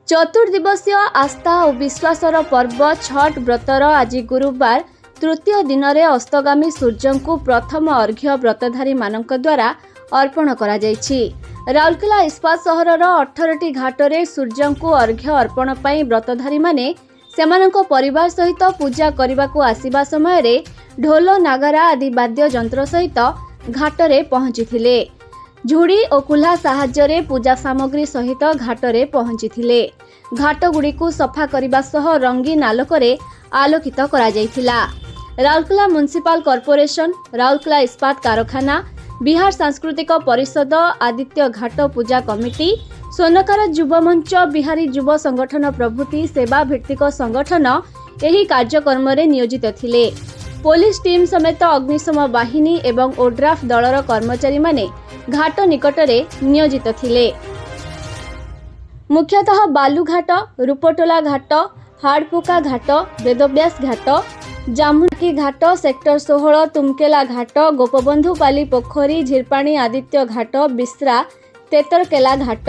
ଚତୁର୍ଦିବସୀୟ ଆସ୍ଥା ଓ ବିଶ୍ୱାସର ପର୍ବ ଛଟ୍ ବ୍ରତର ଆଜି ଗୁରୁବାର ତୃତୀୟ ଦିନରେ ଅସ୍ତଗାମୀ ସୂର୍ଯ୍ୟଙ୍କୁ ପ୍ରଥମ ଅର୍ଘ୍ୟ ବ୍ରତଧାରୀମାନଙ୍କ ଦ୍ୱାରା ଅର୍ପଣ କରାଯାଇଛି। ରାଉରକେଲା ଇସ୍ପାତ ସହରର 18ଟି ଘାଟରେ ସୂର୍ଯ୍ୟଙ୍କୁ ଅର୍ଘ୍ୟ ଅର୍ପଣ ପାଇଁ ବ୍ରତଧାରୀମାନେ ସେମାନଙ୍କ ପରିବାର ସହିତ ପୂଜା କରିବାକୁ ଆସିବା ସମୟରେ ଢୋଲ, ନାଗରା ଆଦି ବାଦ୍ୟଯନ୍ତ୍ର ସହିତ ଘାଟରେ ପହଞ୍ଚିଥିଲେ। ଝୁଡ଼ି ଓ କୁହ୍ଲା ସାହାଯ୍ୟରେ ପୂଜା ସାମଗ୍ରୀ ସହିତ ଘାଟରେ ପହଞ୍ଚିଥିଲେ। ଘାଟଗୁଡ଼ିକୁ ସଫା କରିବା ସହ ରଙ୍ଗୀନ ଆଲୋକରେ ଆଲୋକିତ କରାଯାଇଥିଲା। ରାଉରକେଲା ମ୍ୟୁନିସିପାଲ କର୍ପୋରେସନ, ରାଉରକେଲା ଇସ୍ପାତ କାରଖାନା, ବିହାର ସାଂସ୍କୃତିକ ପରିଷଦ, ଆଦିତ୍ୟ ଘାଟ ପୂଜା କମିଟି, ସ୍ୱର୍ଣ୍ଣକାର ଯୁବ ମଞ୍ଚ, ବିହାରୀ ଯୁବ ସଂଗଠନ ପ୍ରଭୃତି ସେବା ଭିତ୍ତିକ ସଂଗଠନ ଏହି କାର୍ଯ୍ୟକ୍ରମରେ ନିୟୋଜିତ ଥିଲେ। ପୋଲିସ ଟିମ୍ ସମେତ ଅଗ୍ନିଶମ ବାହିନୀ ଏବଂ ଓଡ୍ରାଫ ଦଳର କର୍ମଚାରୀମାନେ ଘାଟ ନିକଟରେ ନିୟୋଜିତ ଥିଲେ। ମୁଖ୍ୟତଃ ବାଲୁଘାଟ, ରୂପଟୋଲା ଘାଟ, ହାଡ଼ପୋକା ଘାଟ, ବେଦବ୍ୟାସ ଘାଟ, ଜାମୁକି ଘାଟ, ସେକ୍ଟର 16 ତୁମକେଲା ଘାଟ, ଗୋପବନ୍ଧୁପାଲି ପୋଖରୀ, ଝିରପାଣି ଆଦିତ୍ୟ ଘାଟ, ବିଶ୍ରା ତେତରକେଲା ଘାଟ,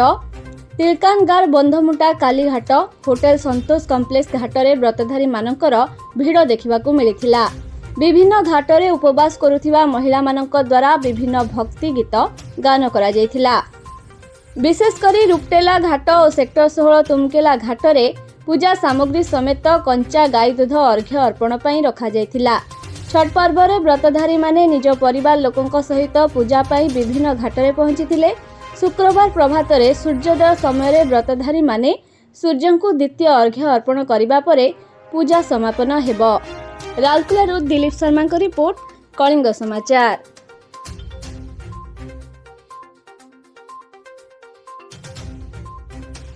ତିଲକାନଗାର ବନ୍ଧମୁଣ୍ଡା କାଲିଘାଟ, ହୋଟେଲ ସନ୍ତୋଷ କମ୍ପ୍ଲେକ୍ସ ଘାଟରେ ବ୍ରତଧାରୀମାନଙ୍କର ଭିଡ଼ ଦେଖିବାକୁ ମିଳିଥିଲା। ବିଭିନ୍ନ ଘାଟରେ ଉପବାସ କରୁଥିବା ମହିଳାମାନଙ୍କ ଦ୍ୱାରା ବିଭିନ୍ନ ଭକ୍ତି ଗୀତ ଗାନ କରାଯାଇଥିଲା। ବିଶେଷ କରି ରୁପଟେଲା ଘାଟ ଓ ସେକ୍ଟର 16 ତୁମକେଲା ଘାଟରେ ପୂଜା ସାମଗ୍ରୀ ସମେତ କଞ୍ଚା ଗାଈ ଦୁଧ ଅର୍ଘ୍ୟ ଅର୍ପଣ ପାଇଁ ରଖାଯାଇଥିଲା। ଛଟ୍ ପର୍ବରେ ବ୍ରତଧାରୀମାନେ ନିଜ ପରିବାର ଲୋକଙ୍କ ସହିତ ପୂଜା ପାଇଁ ବିଭିନ୍ନ ଘାଟରେ ପହଞ୍ଚିଥିଲେ। ଶୁକ୍ରବାର ପ୍ରଭାତରେ ସୂର୍ଯ୍ୟୋଦୟ ସମୟରେ ବ୍ରତଧାରୀମାନେ ସୂର୍ଯ୍ୟଙ୍କୁ ଦ୍ୱିତୀୟ ଅର୍ଘ୍ୟ ଅର୍ପଣ କରିବା ପରେ ପୂଜା ସମାପନ ହେବ। ରାଉରକେଲାରୁ ଦିଲୀପ ଶର୍ମାଙ୍କ ରିପୋର୍ଟ, କଳିଙ୍ଗ ସମାଚାର।